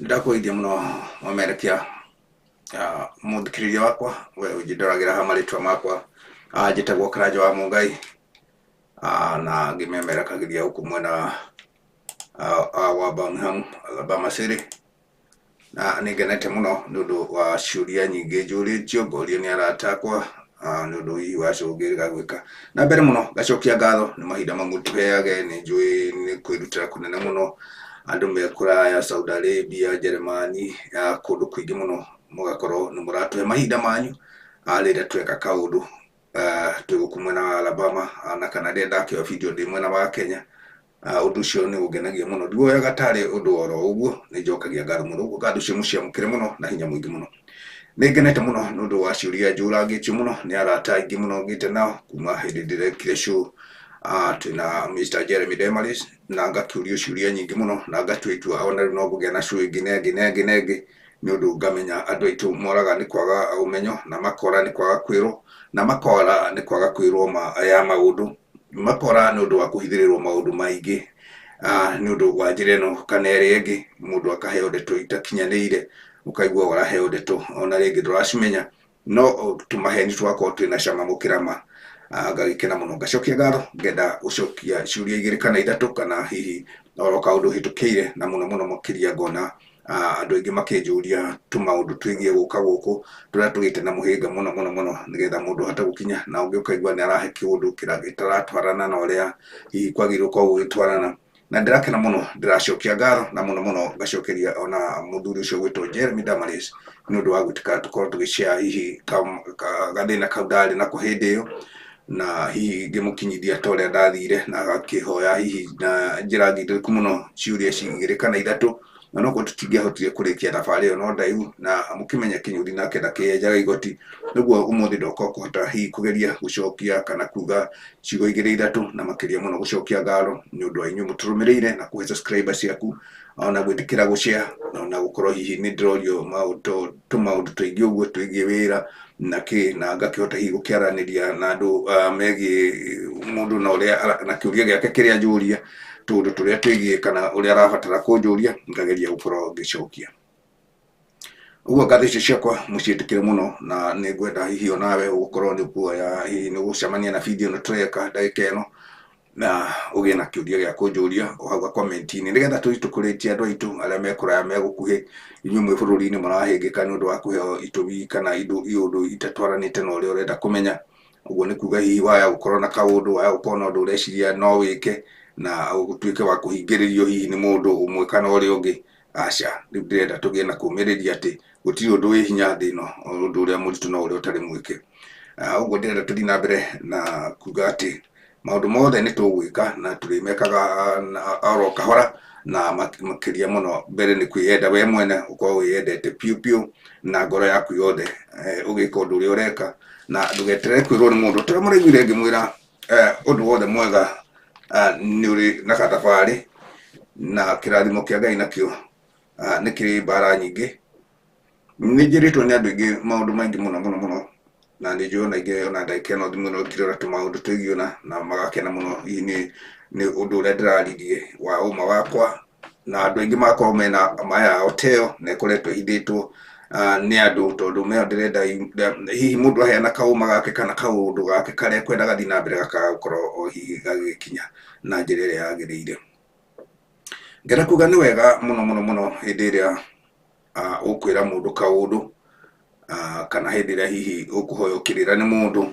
Ndakũgeithia mũno mũmerekia mũthikĩrĩria wakwa we ũnjĩndoragĩra ha marĩtwa makwa. Njĩtagwo Karanja wa Mũngai, na ngĩmemerekagĩria gũkũ mwena wa Birmingham, Alabama City. Na nĩ ngenete mũno nĩ ũndũ wa ciũria nyingĩ njũrĩtio ngorio nĩ arata akwa, nĩ ũndũ hihi wa show ngĩrĩga gwĩka. Na mbere mũno ngacokia ngatho nĩ mahinda mamwe tũheage, nĩ njũĩ nĩ kwĩrutĩra kũnene mũno, andũ me kũraya Saudi Arabia, Jeremani, kũndũ kũingĩ mũno mũgakorwo nĩ mũratũhe mahinda manyu rĩrĩa tweka kaũndũ twĩ gũkũ mwena wa Alabama, na kana rĩrĩa ndakĩoya video ndĩ mwena wa Kenya. Ũndũ ũcio nĩ ũngenagia mũno, ndiwoyaga tarĩ ũndũ oro ũguo, nĩ njokagia ngatho mũno. Ũguo ngatho icio mũciamũkĩre mũno na hinya mũingĩ mũno. Nĩ ngenete mũno nĩ ũndũ wa ciũria njũrangĩtio mũno nĩ arata aingĩ mũno ngĩte nao kuma hĩndĩ ndĩrekire show twĩna Mr. Jeremy Demaris, na ngakĩũrio ciũria nyingĩ mũno na ngatua itua ona rĩu no ngũgĩa na show ĩngĩ na ĩngĩ na ĩngĩ na ĩngĩ, nĩ ũndũ ngamenya andũ aitũ moraga nĩ kwaga ũmenyo, na makora nĩ kwaga kwĩrwo, na makora nĩ kwaga kwĩrwo ma ya maũndũ, makora nĩ ũndũ wa kũhithĩrĩrwo maũndũ maingĩ, nĩ ũndũ wa njĩra ĩno kana ĩrĩa ĩngĩ, mũndũ akaheo ndeto itakinyanĩire, ũkaigua ũraheo ndeto ona rĩngĩ ndũracimenya, no tũmaheni tũgakorwo twĩna cama gũkĩra ma. Ngagĩkena mũno, ngacokia ngatho, ngenda gũcokia ciũria igĩrĩ kana ithatũ, kana hihi oro kaũndũ hĩtũkĩire, na mũno mũno makĩria ngona andũ aingĩ makĩnjũria tũmaũndũ twĩgiĩ gũka gũkũ tũrĩa tũgĩte na mũhĩnga mũno mũno mũno, nĩgetha mũndũ ahote gũkinya, na ũngĩ ũkaigua nĩ arahe kĩũndũ gĩtaratwarana na ũrĩa hihi kwagĩrĩirwo gũkorwo gũgĩtwarana. Na ndĩrakena mũno, ndĩracokia ngatho, na mũno mũno ngacokeria ona mũthuri ũcio ũgwĩtwo Jeremy Damaris nĩ ũndũ wa gwĩtĩkĩra tũkorwo tũgĩshare hihi gathĩna kau ndarĩ nako hĩndĩ ĩyo, na hihi ngĩmũkinyithia ta ũrĩa ndathire, na agakĩhoya hihi na njĩra ngindĩrĩku mũno ciũria igĩrĩ kana ithatũ, na nokorwo tũtingĩahotire kũrĩkia thabarĩ ĩyo no ndaihu, na mũkĩmenye kĩnyũthi nake ndakĩenjaga igoti, nĩguo ũmũthĩ ndoka kũhota hihi kũgeria gũcokia kana kuga ciugo igĩrĩ ithatũ, na makĩria mũno gũcokia ngatho nĩ ũndũ wa inyuĩ mũtũrũmĩrĩire na kũhe subscriber ciaku, ona gwĩtĩkĩra gũshare, ona gũkorwo hihi nĩ ndĩrorio maũndũ tũmaũndũ tũingĩ ũguo twĩgiĩ wĩra na kĩ, na ngakĩhota hihi gũkĩaranĩria na andũ megiĩ mũndũ na ũrĩa na kĩũria gĩake kĩrĩa anjũria, tũũndũ tũrĩa twĩgiĩ kana ũrĩa arabatara kũnjũria, ngageria gũkorwo ngĩcokia. Ũguo ngatho icio ciakwa mũciĩtĩkĩre mũno, na nĩ ngwenda hihi onawe ũgũkorwo nĩ ũkuoya hihi nĩ ũgũcemania na video ĩno tũreka ndagĩka ĩno, na ũgĩe na kĩũria gĩa kũnjũria o hau comment-inĩ, nĩgetha tũthiĩ tũkũrĩtie andũ aitũ arĩa me kũraya me gũkuhĩ, inyuĩ mwĩ bũrũri-inĩ mũrahĩngĩka nĩ ũndũ wa kũheo itũmi kana indo iũndũ itatwaranĩte na ũrĩa ũrenda kũmenya. Ũguo nĩ kuga hihi waya gũkorwo na kaũndũ, waya gũkorwo na ũndũ ũreciria no wĩke, na ũtuĩke wa kũhingĩrĩrio hihi nĩ mũndũ ũmwe kana ũrĩa ũngĩ. Aca, rĩu ndĩrenda tũgĩe na kũũmĩrĩria atĩ gũtirĩ ũndũ wĩ hinya thĩ ĩno, ũndũ ũrĩa mũritũ no ũrĩa ũtarĩ mwĩke. Ũguo ndĩrenda tũthiĩ na mbere na kuga atĩ maũndũ mothe nĩ tũgwĩka na tũrĩmekaga oro kahora, na makĩria mũno mbere nĩ kwĩyenda we mwene, ũkorwo wĩyendete piũ piũ na ngoro yaku yothe, ũgĩka ũndũ ũrĩa ũreka, na ndũgeterere kwĩrwo nĩ mũndũ. Tũrĩa mũraiguire ngĩmwĩra ũndũ wothe mwega nĩ ũrĩ na gathabarĩ, na kĩrathimo kĩa Ngai nakĩo nĩ kĩrĩ mbara nyingĩ. Nĩ njĩrĩtwo nĩ andũ aingĩ maũndũ maingĩ mũno mũno mũno, na nĩ njũĩ ona aingĩ ona ndagĩka ĩno thimũ ĩno ĩkĩrora tũmaũndũ twĩgiĩ ũna, na magakena mũno hihi nĩ ũndũ ũrĩa ndĩraririe wa ũma wakwa, na andũ aingĩ magakorwo mena ma yao ta ĩyo, na ĩkoretwo ĩhithĩtwo nĩ andũ, tondũ meo ndĩrenda hihi mũndũ aheana kaũma gake kana kaũndũ gake karĩa ekwenda gathiĩ na mbere gakaga gũkorwo o hihi gagĩkinya na njĩra ĩrĩa yagĩrĩire. Ngenda kuga nĩ wega mũno mũno mũno hĩndĩ ĩrĩa ũkwĩra mũndũ kaũndũ, kana hĩndĩ ĩrĩa hihi ũkũhoywo kĩrĩra nĩ mũndũ,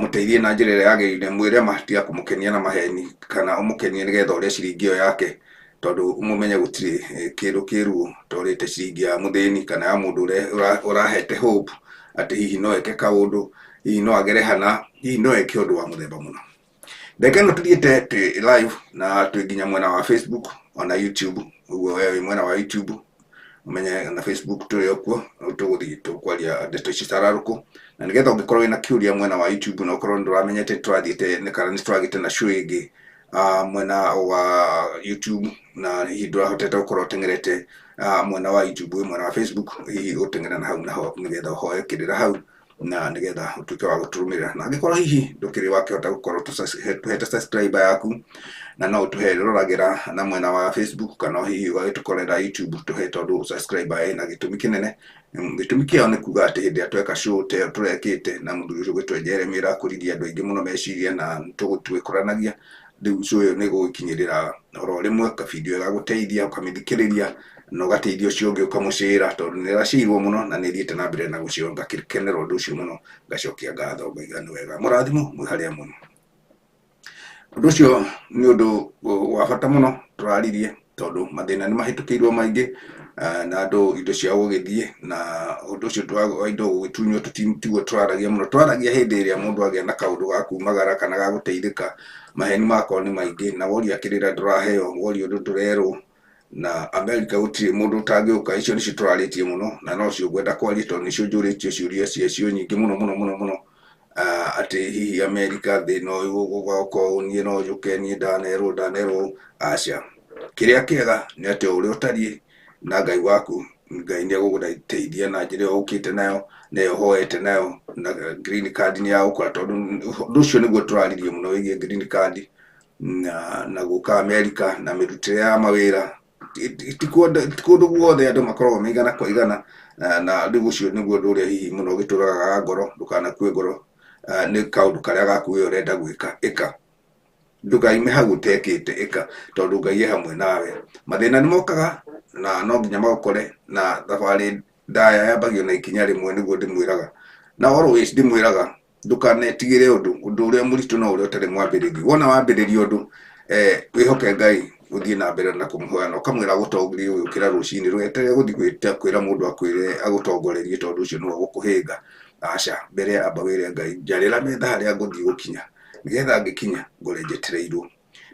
mũteithie na njĩra ĩrĩa yagĩrĩire, mwĩre ma tiga kũmũkenia na maheni, kana ũmũkenie nĩgetha ũrĩe ciringi ĩyo yake, tondũ ũmũmenye gũtirĩ kĩndũ kĩruo ta ũrĩte ciringi ya mũthĩni kana ya mũndũ ũrĩa ũrahete hope atĩ hihi no eke kaũndũ, hihi no agere hana, hihi no eke ũndũ wa mũthemba mũno. Ndagĩka ĩno tũthiĩte twĩ live na twĩ nginya mwena wa Facebook ona YouTube, ũguo we wĩ mwena wa YouTube ũmenye na Facebook tũrĩ o kuo, tũgũthiĩ tũkwaria ndeto ici cararũkũ, na nĩgetha ũngĩkorwo wĩna kĩũria mwena wa YouTube na ũkorwo ndũramenyete tũrathiĩte kana nĩ tũragĩte na show ĩngĩ mwena wa YouTube, na hihi ndũrahotete gũkorwo ũteng'erete mwena wa YouTube wĩ mwena wa Facebook, hihi ũteng'ere na hau naho nĩgetha ũhoe kĩrĩra hau. Na nĩgetha ũtuĩke wa gũtũrũmĩrĩra. Na angĩkorwo hihi ndũkĩrĩ wakĩhota gũkorwo tũhete subscriber yaku, na no ũtũhe roragĩra na mwena wa Facebook, kana hihi ũgagĩtũkorera YouTube, tũhe, tondũ subscriber ĩna gĩtũmi kĩnene. Gĩtũmi kĩao nĩ kuga atĩ hĩndĩ ĩrĩa tweka show ta ĩyo tũrekĩte na mũthuri ũcio ũgwĩtwo Jeremy ĩrakũririe andũ aingĩ mũno meciria, na tũgĩkũranagia rĩu show ĩyo nĩ ĩgũgĩkinyĩrĩra oro rĩmwe kabidio ĩgagũteithia, ũkamĩthikĩrĩria na ũgateithia ũcio ũngĩ ũkamũcĩra, tondũ nĩ ĩracĩirwo mũno na nĩ ĩthiĩte na mbere na gũcĩrwo. Ngakĩkenera ũndũ ũcio mũno, ngacokia ngatho, ngaiga nĩ wega, mũrathimo mwĩ harĩa mũno. Ũndũ ũcio nĩ ũndũ wa bata mũno tũraririe, tondũ mathĩna nĩ mahĩtũkĩirwo maingĩ, na andũ indo ciao gũgĩthiĩ, na ũndũ ũcio wa indo gũgĩtunywo tiguo tũraragia mũno. Twaragia hĩndĩ ĩrĩa mũndũ agĩa na kaũndũ ga kumagara kana ga gũteithĩka, maheni makorwo nĩ maingĩ, na woria kĩrĩra ndũraheo, woria ũndũ ndũrerwo. Na Amerika gũtirĩ mũndũ ũtangĩũka, icio nĩcio tũrarĩtie mũno, na nocio ngwenda kwaria, tondũ nĩcio njũrĩtio ciũria ciacio nyingĩ mũno mũno mũno mũno, atĩ hihi Amerika thĩna ũyũ ũgoka niĩ no njũke, niĩ ndanerwo aca. Kĩrĩa kĩega nĩ atĩ o ũrĩa ũtariĩ na Ngai waku, Ngai nĩ egũgũteithia na njĩra ĩyo ũkĩte nayo, na ĩyo ũhoete nayo, na green card nĩ ya gũkora, tondũ ũndũ ũcio nĩguo tũraririe mũno wĩgiĩ green card na gũka Amerika na mĩrutĩre ya mawĩra. Ti kũndũ guothe andũ makoragwo me igana kwa igana, na rĩu ũcio nĩguo ũndũ ũrĩa hihi mũno ũgĩtũragaga ngoro. Ndũkanakue ngoro, nĩ kaũndũ karĩa gaku we ũrenda gwĩka, ĩka, ndũkaime hau ũtekĩte, ĩka, tondũ Ngai e hamwe nawe. Mathĩna nĩ mokaga na no nginya magũkore, na thabarĩ ndaya yambagio na ikinya rĩmwe, nĩguo ndĩmwĩraga. Na always ndĩmwĩraga ndũkanetigĩre ũndũ, ũndũ ũrĩa mũritũ no ũrĩa ũtarĩ mwambĩrĩrie. Wona wambĩrĩria ũndũ, wĩhoke Ngai, ũthiĩ na mbere na kũmũhoya, na ũkamwĩra agũtongorie ũgĩũkĩra rũcinĩ. Ndũgeterere gũthiĩ kwĩra mũndũ akwĩre agũtongorerie, tondũ ũcio nĩwe ũgũkũhĩnga. Aca, mbere amba wĩre Ngai, njarĩra metha harĩa ngũthiĩ gũkinya, nĩgetha ngĩkinya ngore njetereirwo.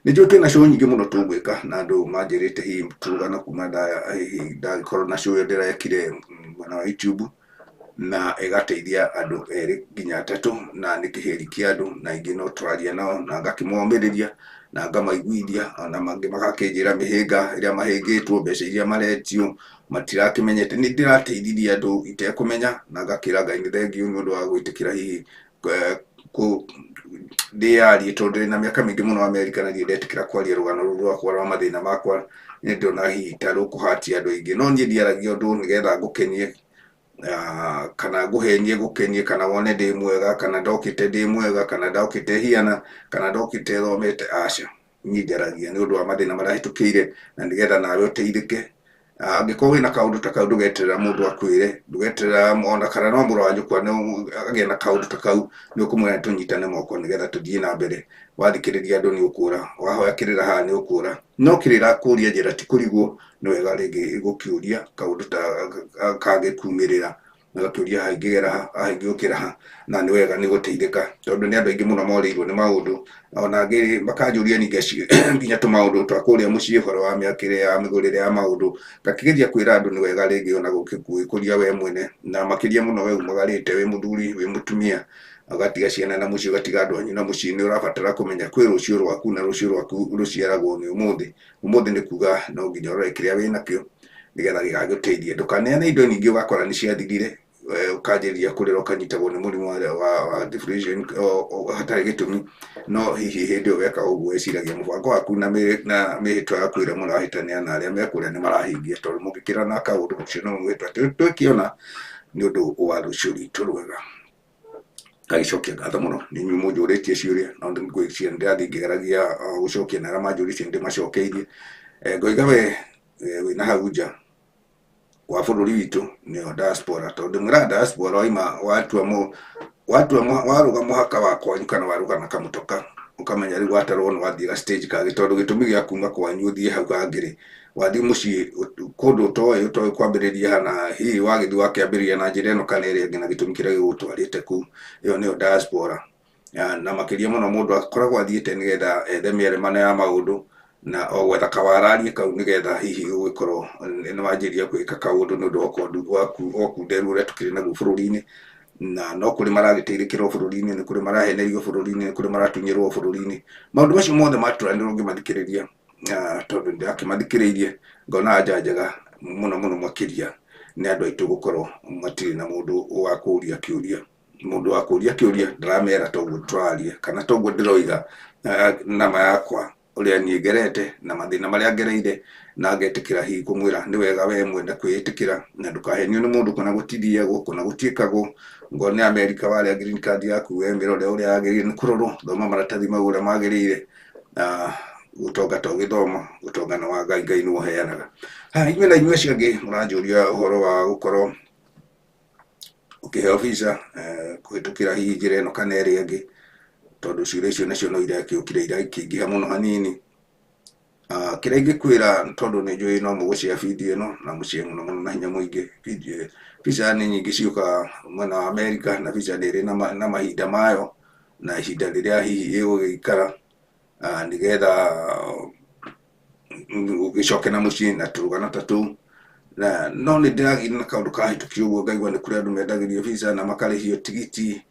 Nĩ njũĩ twĩna show nyingĩ mũno tũgwĩka, na andũ manjĩrĩte hihi tũrugano kuma hihi ndagĩkorwo na show ĩyo ndĩrekire mwena wa YouTube, na ĩgateithia andũ erĩ nginya atatũ, na nĩ kĩhĩri kĩa andũ, na ingĩ no tũraria nao na ngakĩmomĩrĩria na ngamaiguithia, ona mangĩ magakĩnjĩra mĩhĩnga ĩrĩa mahĩngĩtwo, mbeca iria maretio matirakĩmenyete. Nĩ ndĩrateithirie andũ itekũmenya, na ngakĩra Ngai nĩ thengiũ nĩ ũndũ wa gwĩtĩkĩra hihi ndĩyarie, tondũ ndĩna mĩaka mĩingĩ mũno Amerika na ndirĩ ndetĩkĩra kwaria rũgano rũrũ rwakwa rwa mathĩna makwa. Nĩ ndĩrona hihi ta rũkũhatia andũ aingĩ, no niĩ ndiaragia ũndũ nĩgetha ngũkenie, kana ngũhenie gũkenie, kana wone ndĩ mwega, kana ndokĩte ndĩ mwega, kana ndokĩte hiana, kana ndokĩte thomete. Aca, niĩ njaragia nĩ ũndũ wa mathĩna marĩa hĩtũkĩire, na nĩgetha nawe ũteithĩke. Angĩkorwo wĩna kaũndũ ta kau, ndũgeterera mũndũ akwĩre, ndũgeterera ona kana no mũrũ wa nyũkwa agĩe na kaũndũ ta kau, nĩ ũkũmwĩra tũnyitane moko nĩgetha tũthiĩ na mbere. Wathikĩrĩria andũ nĩ ũkũra, wahoya kĩrĩra haha nĩ ũkũra, no kĩrĩra kũria njĩra ti kũrigwo, nĩ wega rĩngĩ gũkĩũria kaũndũ ta kangĩkumĩrĩra, gakĩũria haha ingĩgera ha, haha ingĩũkĩra ha, na nĩ wega nĩ gũteithĩka, tondũ nĩ andũ aingĩ mũno morĩirwo nĩ maũndũ, ona angĩ makanjũria ningĩ nginya tũmaũndũ twa kũrĩa mũciĩ, ũhoro wa mĩakĩre ya mĩgũrĩre ya maũndũ. Ngakĩgeria kwĩra andũ nĩ wega rĩngĩ ona gwĩkũria we mwene, na makĩria mũno we umagarĩte, wĩ mũthuri, wĩ mũtumia, ũgatiga ciana na mũciĩ, ũgatiga andũ anyu na mũciĩ, nĩ ũrabatara kũmenya kwĩ rũciũ rwaku, na rũciũ rwaku rũciaragwo nĩ ũmũthĩ. Ũmũthĩ nĩ kuga no nginya ũrore kĩrĩa wĩnakĩo nĩgetha gĩgagũteithia. Ndũkaneane indo nyingĩ ũgakora nĩ ciathirire, ũkanjĩrĩria kũrĩra, ũkanyitagwo nĩ mũrimũ wa depression hatarĩ gĩtũmi. No hihi hĩndĩ ĩyo weka ũguo wĩciragia mũbango waku na mĩhĩtwa yaku ĩrĩa mũrahĩtania na arĩa me kũrĩa nĩ marahingia, tondũ mũngĩkĩrana kaũndũ ũcio no mwĩtwa twĩkĩona nĩ ũndũ wa rũciũ rwitũ rwega. Ngagĩcokia ngatho mũno nĩ inyuĩ mũnjũrĩtie ciũria, na ngwĩciria nĩ ndĩrathiĩ ngĩgeragia gũcokia, na arĩa manjũrĩtie nĩ ndĩmacokeirie. Ngoiga we wĩna hau nja wa bũrũri witũ, nĩyo diaspora, tondũ ndĩmwĩraga diaspora waima watua warũga mũhaka wa kwanyu kana warũga na kamũtoka, ũkamenya rĩu watarwo nĩ wathiĩ ga stage kangĩ, tondũ gĩtũmi gĩa kuma kwanyu ũthiĩ hau hangĩ rĩ, wathiĩ mũciĩ kũndũ ũtoĩ kwambĩrĩria hana, hihi wagĩthiĩ wakĩambĩrĩria na njĩra ĩno kana ĩrĩa ĩngĩ, na gĩtũmi kĩrĩa gĩgũtwarĩte kũu, ĩyo nĩyo diaspora. Na makĩria mũno mũndũ akoragwo athiĩte nĩgetha ethe mĩaremano ya maũndũ, na o gwetha kawararie kau nĩgetha hihi ũgĩkorwo nĩ wanjĩrĩria gwĩka kaũndũ nĩ ũndũ wa ũkunderu ũrĩa tũkĩrĩ naguo bũrũri-inĩ. Na no kũrĩ maragĩteithĩkĩrwo bũrũri-inĩ, nĩ kũrĩ marahenerio bũrũri-inĩ, nĩ kũrĩ maratunyĩrwo bũrũri-inĩ. Maũndũ macio mothe matũranĩrwo ngĩmathikĩrĩria, tondũ ndĩrakĩmathikĩrĩirie ngona anja njega mũno mũno makĩria nĩ andũ aitũ gũkorwo matirĩ na mũndũ wa kũũria kĩũria. Mũndũ wa kũria kĩũria ndaramera toguo tũraria kana toguo ndĩroiga nama yakwa ũrĩa niĩ ngerete na mathĩna marĩa ngereire, na ngetĩkĩra hihi kũmwĩra nĩ wega we mwene kwĩĩtĩkĩra na ndũkahenio nĩ mũndũ kana gũtithiagwo kana gũtiĩkagwo. Ngorwo nĩ Amerika warĩa green card yaku we mĩrore ũrĩa yagĩrĩire nĩ kũrorwo, thoma maratathi mau ũrĩa magĩrĩire. Na gũtonga to gĩthomo, gũtonga nĩ wa Ngai, Ngai nĩwe ũheanaga. Haya, inyuĩ na inyuĩ acio angĩ mũranjũria ũhoro wa gũkorwo ũkĩheo visa kũhĩtũkĩra hihi njĩra ĩno kana ĩrĩa ĩngĩ, tondũ ciũria icio nacio no irakĩũkire irakĩingĩha mũno hanini. Kĩrĩa ingĩkwĩra tondũ nĩ njũĩ no mũgũshare video ĩno na mũshare mũno mũno na hinya mũingĩ. Visa nĩ nyingĩ ciũkaga mwena wa Amerika na visa nĩ ĩrĩ na mahinda mayo na ihinda rĩrĩa hihi ĩgũgĩikara nĩgetha ũgĩcoke na mũciĩ na tũrũgano ta tũu. Na no nĩ ndĩragĩire na kaũndũ kahĩtũkire ũguo ngaigua nĩ kũrĩ andũ mendagĩrio visa na makarĩhio tigiti,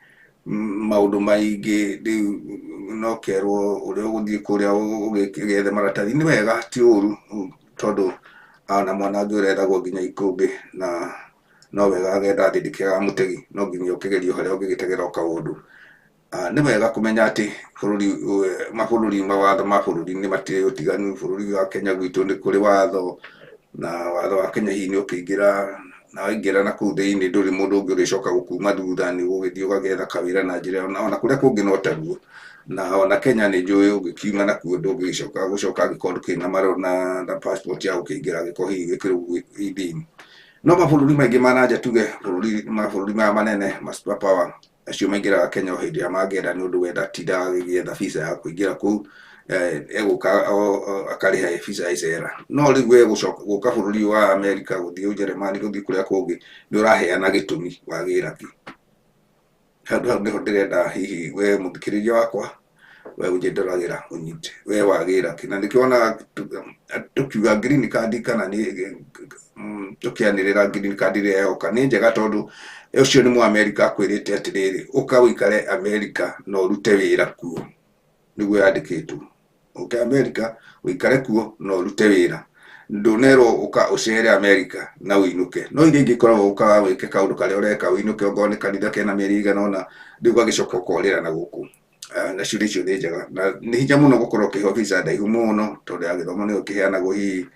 maũndũ maingĩ. Rĩu no kerwo ũrĩa ũgũthiĩ kũrĩa ũgĩethe maratathi nĩ wega, ti ũru, tondũ ona mwana angĩ ũrethagwo nginya ikũmbĩ na no wega agetha thĩ ndĩkĩagaga mũtegi, no nginya ũkĩgerie harĩa ũngĩgĩtegera o kaũndũ. Nĩ wega kũmenya atĩ bũrũri, mabũrũri, mawatho ma bũrũri nĩ matirĩ ũtiganu. Bũrũri wa Kenya gwitũ nĩ kũrĩ watho, na watho wa Kenya hihi nĩ ũkĩingĩra na waingĩra na kũu thĩinĩ ndũrĩ mũndũ ũngĩ ũrĩcoka gũkuma thutha, nĩ ũgũgĩthiĩ ũgagetha kawĩra na njĩra ĩyo, ona kũrĩa kũngĩ no taguo. Na ona Kenya nĩ njũĩ ũngĩkiuma nakuo ndũngĩgĩcoka gũcoka angĩkorwo ndũkĩrĩ na marũa na passport ya gũkĩingĩra angĩkorwo hihi wĩkĩrwo thĩinĩ. No mabũrũri maingĩ ma nanja, tuge mabũrũri maya manene ma super power, acio maingĩraga Kenya o hĩndĩ ĩrĩa mangĩenda, nĩ ũndũ wenda tindaga agĩgĩetha visa ya kũingĩra kũu, egũka akarĩha visa ya icera. No rĩu we gũcoka gũka bũrũri wa Amerika, gũthiĩ Ũjerũmani, gũthiĩ kũrĩa kũngĩ, nĩ ũraheana gĩtũmi wagĩra kĩ. Handũ hau nĩho ndĩrenda hihi we mũthikĩrĩria wakwa, we ũnjĩndoragĩra ũnyite we wagĩra kĩ. Na nĩkĩo wonaga tũkiuga green card kana nĩ tũkĩanĩrĩra green card ĩrĩa yoka nĩ njega, tondũ ũcio nĩ Mũamerika akwĩrĩte atĩrĩrĩ, ũka ũikare Amerika na ũrute wĩra kuo, nĩguo yandĩkĩtwo. Ũke Amerika ũikare kuo na ũrute wĩra, ndũnerwo ũka ũcere Amerika na ũinũke. No iria ingĩ ikoragwo ũkaga wĩke kaũndũ karĩa ũreka ũinũke, ongorwo nĩ kanitha kena mĩeri ĩigana ũna, rĩu ũgagĩcoka ũkorĩra na gũkũ. Na ciũria icio nĩ njega na nĩ hinya mũno gũkorwo ũkĩheo visa ndaihu mũno, tondũ ya gĩthomo nĩyo ĩkĩheanagwo hihi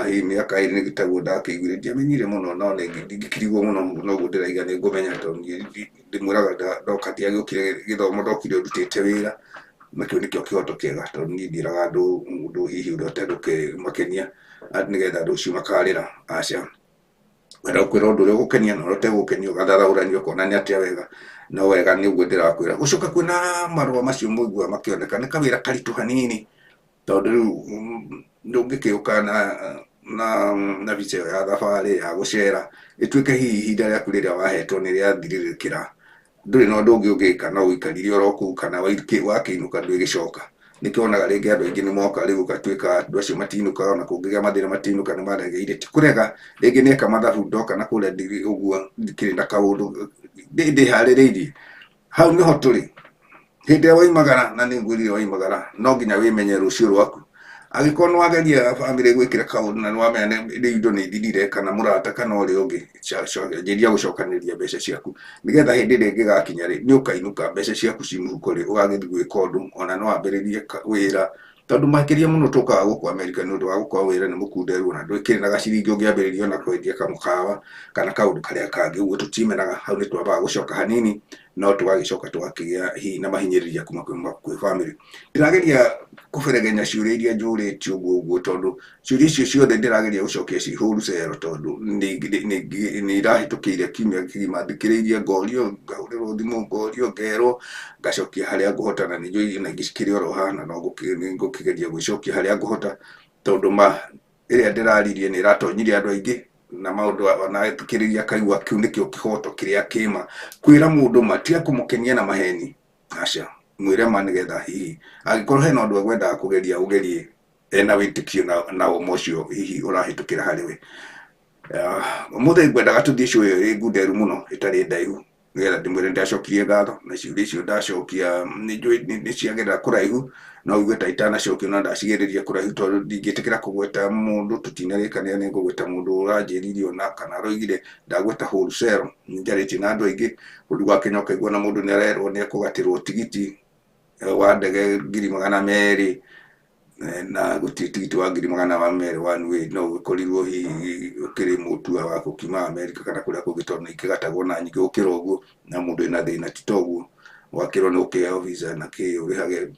hihi mĩaka 2 nĩ taguo ndakĩiguire, ndiamenyire mũno, no ndingĩkirigwo mũno noguo ndĩraiga nĩ ngũmenya, tondũ niĩ ndĩmwĩraga ndoka ndiagĩũkire gĩthomo, ndokire ndutĩte wĩra, na kĩu nĩkĩo kĩhoto kĩega, tondũ niĩ ndiĩraga andũ ũndũ hihi ũrĩa ũtegũkĩmakenia nĩgetha andũ ũcio makarĩra, aca. Wenda gũkwĩra ũndũ ũrĩa ũgũkenia na ũrĩa ũtegũkenia, ũgathathaũrania ũkona nĩ atĩa wega, no wega nĩ ũguo ndĩrakwĩra. Gũcoka kwĩna marũa macio mũiguaga makĩoneka nĩ kawĩra karitũ hanini, tondũ rĩu ndũngĩkĩũka na visa ĩyo ya thabarĩ ya gũcera ĩtuĩke hihi ihinda rĩaku rĩrĩa wahetwo nĩ rĩathirĩrĩkĩra, ndũrĩ na ũndũ ũngĩ ũngĩka no ũikarire oro kũu, kana wakĩinũka ndwĩgĩcoka. Nĩkĩo wonaga rĩngĩ andũ aingĩ nĩ moka rĩu ũgatuĩka andũ acio matinũkaga, ona kũngĩgĩa mathĩna matinũka, nĩ maregeire. Ti kũrega, rĩngĩ nĩeka mathabu ndoka na kũrĩa ũguo ndikĩrĩ na kaũndũ ndĩharĩrĩirie. Hau nĩho tũrĩ. Hĩndĩ ĩrĩa waimagara, na nĩ ngwĩrire waimagara no nginya wĩmenye rũciũ rwaku. Angĩkorwo nĩ wageria bamĩrĩ gwĩkĩra kaũndũ na nĩ wamenya rĩu indo nĩ ithirire, kana mũrata kana ũrĩa ũngĩ, anjĩrĩria gũcokanĩrĩria mbeca ciaku nĩgetha hĩndĩ ĩrĩa ĩngĩgakinya rĩ, nĩ ũkainũka mbeca ciaku ci mũhuko rĩ, ũgagĩthiĩ gwĩka ũndũ, ona no wambĩrĩrie wĩra, tondũ makĩria mũno tũkaga gũkũ Amerika nĩ ũndũ wa gũkorwo wĩra nĩ mũkunderu, ona ndũkĩrĩ na gaciringi ũngĩambĩrĩria ona kwendia kamũkawa kana kaũndũ karĩa kangĩ, ũguo tũtimenaga. Hau nĩ twambaga gũcoka hanini, no tũgagĩcoka tũgakĩgĩa hihi na mahinyĩrĩria kuma kwĩ bamĩrĩ. Ndĩrageria kũberegenya ciũria iria njũrĩtio ũguo ũguo, tondũ ciũria icio ciothe ndĩrageria gũcokia ci wholesale, tondũ nĩ irahĩtũkĩire kiumia kĩgima thikĩrĩirie, ngorio, ngahũrĩrwo thimũ, ngorio, ngerwo, ngacokia harĩa ngũhota, na nĩ njũĩ ona ingĩ cikĩrĩ oro haha, na no ngũkĩgeria gwĩcokia harĩa ngũhota, tondũ ma ĩrĩa ndĩraririe nĩ ĩratonyirie andũ aingĩ na maũndũ ona thikĩrĩria akaigua kĩu nĩkĩo kĩhoto kĩrĩa kĩma. Kwĩra mũndũ ma tiga kũmũkenia na maheni, aca, mwĩre ma nĩgetha hihi angĩkorwo hena ũndũ egwendaga kũgeria ũgerie ena wĩtĩkio na ũma ũcio hihi ũrahĩtũkĩra harĩ we. Ũmũthĩ ngwendaga tũthiĩ show ĩyo ĩ ngunderu mũno ĩtarĩ ndaihu. Nĩgetha ndĩmwĩre nĩndacokirie ngatho na ciũria icio ndacokia nĩ njũĩ nĩ ciagerera kũraihu, no uge ta itanacokio no ndacigereria kũraihu tondũ ndingĩtĩkĩra kũgweta mũndũ tũtinarĩkanĩra nĩ ngũgweta mũndũ ũranjĩrire ona kana aroigire ndagweta wholesale. Nĩnjarĩtie na andũ aingĩ kũndũ gwa Kenya ũkaigua na mũndũ nĩarerwo nĩekũgatĩrwo tigiti wa ndege 200,000, na gũtirĩ tigiti wa 200,000 one way, no ũgĩkorirwo hihi ũkĩrĩ mũtua wa gũkiuma Amerika kana kũrĩa kũngĩ tondũ nĩ ikĩgatagwo na nyingĩ gũkĩra ũguo, na mũndũ ena thĩna ti ta ũguo wakĩrwo nĩ ũkĩheo visa na kĩ ũrĩhage.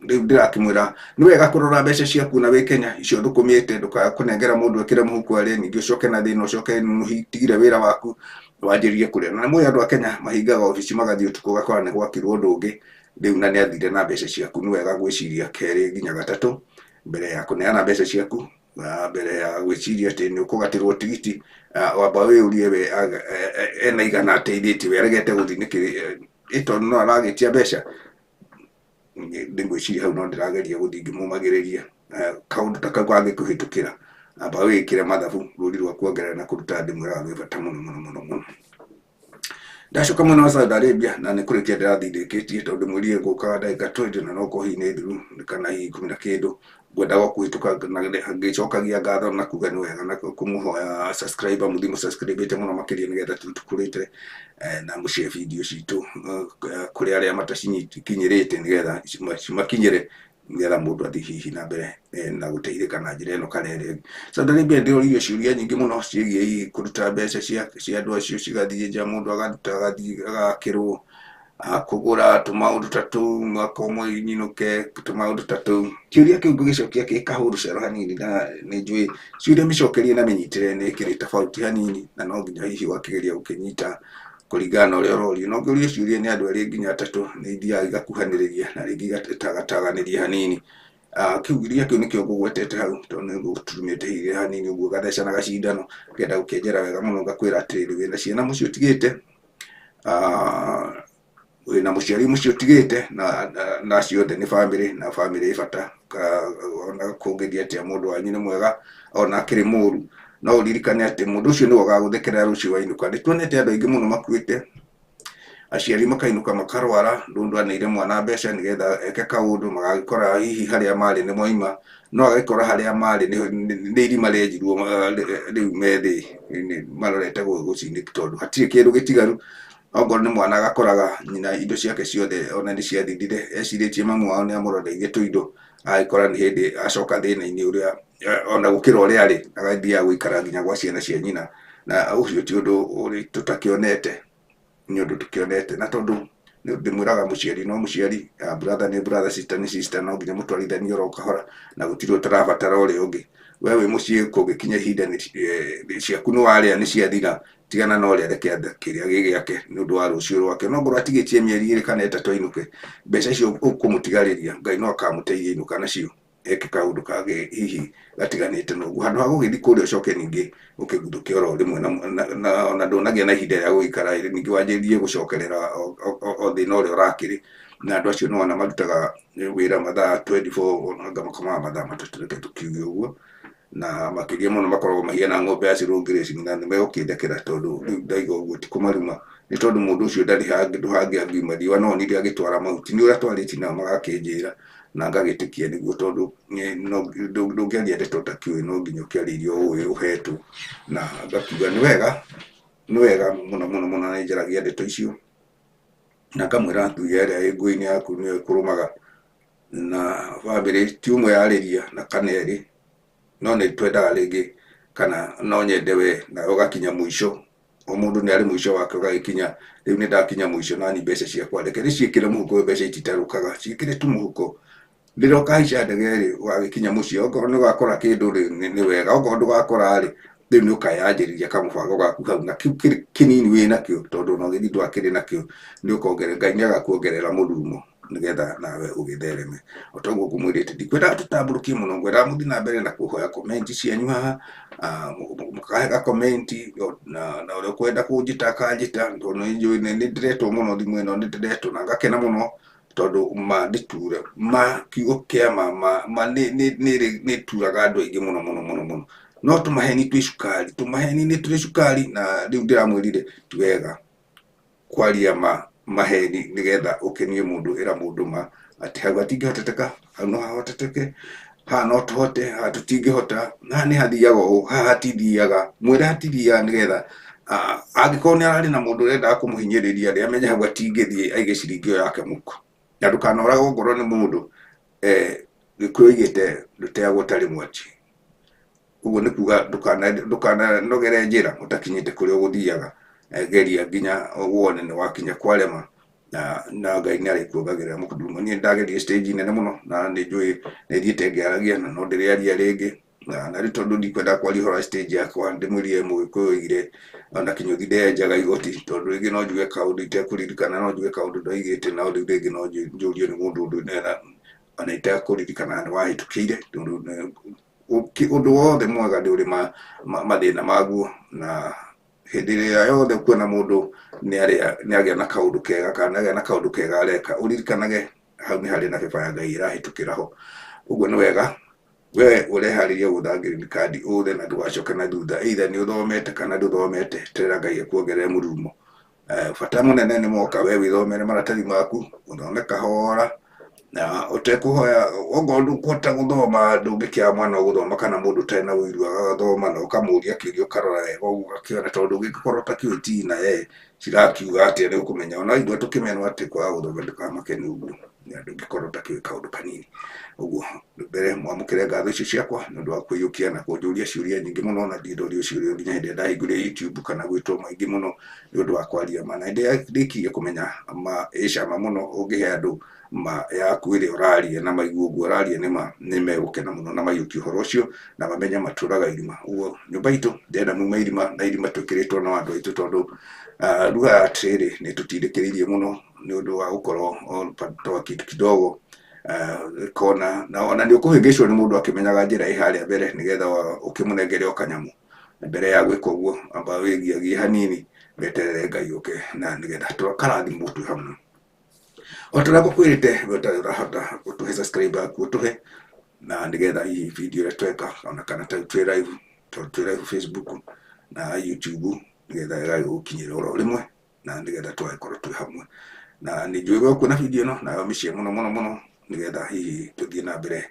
Rĩu ndĩrakĩmwĩra nĩ wega kũrora mbeca ciaku na wĩ Kenya icio thũkũmĩte, ndũkakũnengera mũndũ ekĩre mũhuko arĩe, ningĩ ũcoke na thĩna, ũcoke ũtigire wĩra waku wanjĩrĩrie kũrĩa. Na nĩmũĩ andũ a Kenya mahingaga obici magathiĩ ũtukũ ũgakora nĩ gwakirwo ũndũ ũngĩ rĩu na nĩathire na mbeca ciaku. Nĩ wega gwĩciria kerĩ nginya gatatũ mbere ya kũneana mbeca ciaku, na mbere ya gwĩciria atĩ nĩ ũkũgatĩrwo tigiti, wamba wĩyũrie we ena igana ateithĩtie we aregete gũthiĩ nĩkĩ, tondũ no aragĩtia mbeca. Nĩngwĩciria hau no ndĩrageria gũthiĩ ngĩmũmagĩrĩria kaũndũ ta kau kangĩkũhĩtũkĩra, amba wĩkĩre mathabu rũri rwa kuongerera na kũruta ndĩmwĩraga rwĩ bata mũno mũno mũno mũno. Ndacoka mwena wa Saudi Arabia na nĩ kũrĩkia ndĩrathiĩ ndĩkĩtie tondũ ndĩmwĩrire ngũkaga ndagĩka 20 na no korwo hihi nĩ thiru kana hihi ikũmi na kĩndũ. Ngwendaga kũhĩtũka na ngĩcokagia ngatho na kuga nĩ wega na kũmũhoya subscriber mũthiĩ mũsubscribĩte mũno makĩria nĩgetha tũthiĩ tũkũrĩte, na mũshare video citũ kũrĩ arĩa matacikinyĩrĩte nĩgetha cimakinyĩre, nĩgetha mũndũ athiĩ hihi na mbere na gũteithĩka na njĩra ĩno kana ĩrĩa ĩngĩ. Saudi Arabia ndĩroririo ciũria nyingĩ mũno ciĩgiĩ hihi kũruta mbeca cia andũ acio cigathiĩ nja, mũndũ agaruta agathiĩ agakĩrwo kũgũra tũmaũndũ ta tũu, mwaka ũmwe nyinũke tũmaũndũ ta tũu. Kĩũria kĩu ngũgĩcokia kĩ kahũrũcero hanini, na nĩ njũĩ ciũria mĩcokerie na mĩnyitĩrĩre nĩ ĩkĩrĩ tofauti hanini, na no nginya hihi ũgakĩgeria gũkĩnyita kũringana na ũrĩa ũrorio. No ngĩũrio ciũria nĩ andũ erĩ nginya atatũ nĩ ithiaga igakuhanĩrĩria na rĩngĩ igatagatanĩria hanini. Kĩũria kĩu nĩkĩo ngũgwetete hau tondũ nĩ ngũturumĩte hihi hanini ũguo gatheca na gacindano, ngenda gũkĩenjera wega mũno ngakwĩra atĩrĩrĩ, wĩna ciana mũciĩ ũtigĩte, wĩna mũciari mũciĩ ũtigĩte, na acio othe nĩ bamĩrĩ, na bamĩrĩ ĩ bata. Ona kũngĩthiĩ atĩa mũndũ wanyu nĩ mwega ona akĩrĩ mũru, no ũririkane atĩ mũndũ ũcio nĩwe ũgagũthekerera rũciũ wainũka. Nĩ tuonete andũ aingĩ mũno makuĩte, aciari makainũka makarwara, mũndũ aneire mwana mbeca nĩgetha eke kaũndũ, magagĩkora hihi harĩa marĩ nĩ moima, no agĩkora harĩa marĩ nĩ irima rĩenjirwo rĩu me thĩ marorete gũcinĩ tondũ hatirĩ kĩndũ gĩtigaru. Okorwo nĩ mwana agakoraga nyina indo ciake ciothe ona nĩ ciathirire, ecirĩtie mamu wao nĩ amũroreirie tũindo, agĩkora nĩ hĩndĩ acoka thĩna-inĩ ũrĩa ona gũkĩra ũrĩa arĩ, agathiaga gũikara nginya gwa ciana cia nyina, na ũcio ti ũndũ ũrĩ tũtakĩonete, nĩ ũndũ tũkĩonete. Na tondũ ndĩmwĩraga mũciari no mũciari, brother nĩ brother, sister nĩ sister, no nginya mũtwarithanie oro kahora na gũtirĩ ũtarabatara ũrĩa ũngĩ. We wĩ mũciĩ kũngĩkinya ihinda nĩ ciaku nĩ warĩa nĩ ciathira, tigana na ũrĩa reke kĩrĩa gĩ gĩake nĩ ũndũ wa rũciũ rwake. No ngorwo atigĩtie mĩeri ĩrĩ kana ĩtatũ ainũke, mbeca icio ũkũmũtigarĩria Ngai no akamũteithia ainũka nacio eke kaũndũ kangĩ hihi gatiganĩte na ũguo. Handũ ha gũgĩthiĩ kũrĩa ũcoke ningĩ ũkĩguthũke oro rĩmwe na ona ndũnagĩa na ihinda rĩa gũgĩikara, ningĩ wanjĩrĩrie gũcokerera o thĩna ũrĩa ũrakĩrĩ. Na andũ acio nĩwona marutaga wĩra mathaa 24, ona anga makomaga mathaa matatũ, reke tũkiuge ũguo. Na makĩria mũno makoragwo mahiana ng'ombe ya cirũngĩrĩci, na nĩ megũkĩndekera tondũ rĩu ndaiga ũguo ti kũmaruma, nĩ tondũ mũndũ ũcio ndarĩ handũ hangĩ angiuma. Riũa no onire agĩtwara mahuti, nĩ ũrĩa twarĩtie nao magakĩnjĩra na ngagĩtĩkia nĩguo, tondũ ndũngĩaria ndeto ũtakĩũĩ, no nginya ũkĩarie iria ũĩ ũhetwo. Na ngakiuga nĩ wega, nĩ wega mũno mũno mũno, na nĩ njaragia ndeto icio na ngamwĩra thuya ĩrĩa ĩ nguo-inĩ yaku nĩyo ĩkũrũmaga, na bamĩrĩ ti ũmwe yarĩria na kana erĩ, no nĩ twendaga rĩngĩ kana no nyende we na ũgakinya mũico. O mũndũ nĩ arĩ mũico wake ũgagĩkinya, rĩu nĩ ndakinya mũico nani mbeca ciakwa reke ndĩciĩkĩre mũhuko, mbeca ititarũkaga, ciĩkĩre tu mũhuko. Rĩrĩa ũkahaica ndege rĩ, ũgagĩkinya mũciĩ, okorwo nĩ ũgakora kĩndũ rĩ, nĩ wega, okorwo ndũgakora rĩ, rĩu nĩ ũkayanjĩrĩria kamũbango gaku hau, na kĩu kĩrĩ kĩnini wĩnakĩo, tondũ ona ũgĩthiĩ ndwakĩrĩ nakĩo, nĩ ũkongerera, Ngai nĩ agakuongerera mũrurumo nĩgetha nawe ũgĩthereme. O toguo ngũmwĩrĩte, ndikwendaga tũtambũrũkie mũno, ngwendaga mũthiĩ na mbere na kũhoya comment cianyu haha, mũkahe ga comment na ũrĩa ũkwenda kũnjĩta akanjĩta, tondũ nĩ njũĩ nĩ ndĩretwo mũno thimũ ĩno, nĩ ndĩretwo na ngakena mũno tondũ ma ndĩture ma kiugo kĩa ma ma ma nĩ nĩ nĩ nĩturaga andũ aingĩ mũno mũno mũno mũno. No tũmaheni twĩ cukari, tũmaheni nĩ tũrĩ cukari, na rĩu ndĩramwĩrire ti wega kwaria ma maheni nĩgetha ũkenie mũndũ, ĩra mũndũ ma atĩ hau hatingĩhoteteka, hau no hahoteteke, haha no tũhote, haha tũtingĩhota, haha nĩ hathiaga ũũ, haha hatithiaga, mwĩre hatithiaga nĩgetha angĩkorwo nĩ ararĩ na mũndũ ũrendaga kũmũhinyĩrĩria rĩ, amenye hau atingĩthiĩ aige ciringi ĩyo yake mũhuko. Na ndũkanoragwo ngoro nĩ mũndũ, Gĩkũyũ oigĩte ndũteagwo ũtarĩ mwaki. Ũguo nĩ kuga ndũkananogere njĩra ũtakinyĩte kũrĩa ũgũthiaga, geria nginya wone nĩ wakinya kwarema na Ngai nĩ arĩkuongagĩrĩra mũkũndũ. Niĩ nĩ ndagereire stage nene mũno na nĩ njũĩ nĩ thiĩte ngĩaragia na no ndĩrĩaria rĩngĩ, na rĩu tondũ ndikwenda kwaria ũhoro wa stage yakwa ndĩmwĩrire Mũgĩkũyũ oigire ona kĩnyũthi ndenjaga igoti, tondũ rĩngĩ no njuge kaũndũ itekũririkana, no njuge kaũndũ ndoigĩte no rĩu rĩngĩ no njũrio nĩ mũndũ ũndũ ona itekũririkana nĩ wahĩtũkĩire tondũ ũndũ wothe mwega nĩ ũrĩ mathĩna maguo, na hĩndĩ ĩrĩa yothe ũkuona mũndũ nĩ agĩa na kaũndũ kega kana nĩ agĩa na kaũndũ kega areka, ũririkanage hau nĩ harĩ na beba ya Ngai ĩrahĩtũkĩra ho. Ũguo nĩ wega we ũreharĩria gũtha green card ũthe na ndũgacoke na thutha, either nĩ ũthomete kana ndũthomete, eterera Ngai akuongerere mũrurumo. Bata mũnene nĩ moka we wĩthomere maratathi maku, ũthome kahora na ũtekũhoya, okorwo ndũkũhota gũthoma ndũngĩkĩaga mwana ũgũthoma kana mũndũ ũtarĩ na ũiru agathoma na ũkamũria kĩũria ũkarora wega ũguo ũgakĩona tondũ ũngĩkorwo ũtakĩũĩ T na E cirakiuga atĩa nĩ ũkũmenya. Ona waigua tũkĩmenwo atĩ kwaga gũthoma ndũkamake nĩ ũguo, ndũngĩkorwo ũtakĩũĩ kaũndũ kanini. Ũguo mbere mwamũkĩre ngatho icio ciakwa nĩ ũndũ wa kũiyũkia na kũnjũria ciũria nyingĩ mũno na ndirĩ ndorio ciũria nginya hĩndĩ ĩrĩa ndahingũrire YouTube kana gwĩtwo maingĩ mũno nĩ ũndũ wa kwaria ma. Na nĩndĩrĩkirie kũmenya ma ĩ cama mũno ũngĩhe andũ ma yaku ĩrĩa ũraria na maigue ũguo ũraria nĩ ma, nĩ megũkena mũno na maiyũkie ũhoro ũcio na mamenye matũraga irima. Ũguo nyũmba itũ ndĩrenda mume irima na irima twĩkĩrĩtwo no andũ aitũ tondũ lugha ya atĩrĩrĩ nĩ ĩtũtindĩkĩrĩirie mũno nĩ ũndũ wa gũkorwo toa kitu kidogo kona na ona nĩ ũkũhĩngĩcwo nĩ mũndũ akĩmenyaga njĩra ĩ harĩa mbere nĩgetha ũkĩmũnengere o kanyamũ. Mbere ya gwĩka ũguo amba wĩgiagie hanini weterere Ngai oke na nĩgetha tũkarathimwo twĩ hamwe. O ta ũrĩa ngũkwĩrĩte we ũtarĩ ũrahota gũtũhe subscribe yaku ũtũhe na nĩgetha hihi video ĩrĩa tweka ona kana ta twĩ live, tondũ twĩ live Facebook na YouTube nĩgetha ĩgagĩgũkinyĩra oro rĩmwe na nĩgetha tũgagĩkorwo twĩ hamwe. Na nĩ njũĩ we ũkuona video ĩno nawe ũmĩshare mũno mũno mũno nĩgetha hihi tũthiĩ na mbere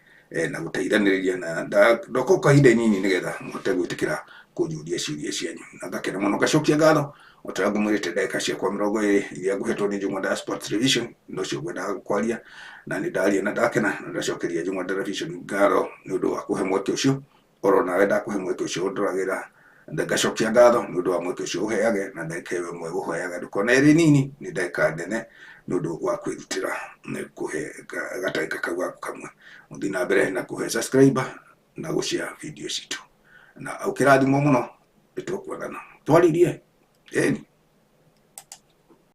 na gũteithanĩrĩria na ndoka o kahinda inini nĩgetha mũhote gwĩtĩkĩra kũnjũria ciũria cianyu. Na ngakena mũno ngacokia ngatho o ta ũrĩa ngũmwĩrĩte ndagĩka ciakwa 20 iria ngũhetwo nĩ Njũng'wa Diaspora Television nocio ngwendaga kwaria na nĩ ndaria na ndakena na ndacokeria Njũng'wa Television ngatho nĩ ũndũ wa kũhe mweke ũcio. Oro nawe ndakũhe mweke ũcio ũndoragĩra ngacokia ngatho nĩ ũndũ wa mweke ũcio ũheage na ndagĩka ĩyo ĩmwe ũheaga ndũkona ĩrĩ nini nĩ ndagĩka nene nĩ ũndũ wa kwĩrutĩra kũhe gatagĩka kau gaku kamwe. Ũthiĩ na mbere na kũhe subscribe na gũ share video citũ na ũkĩrathimwo mũno nĩ tũkuonana twaririe ĩni.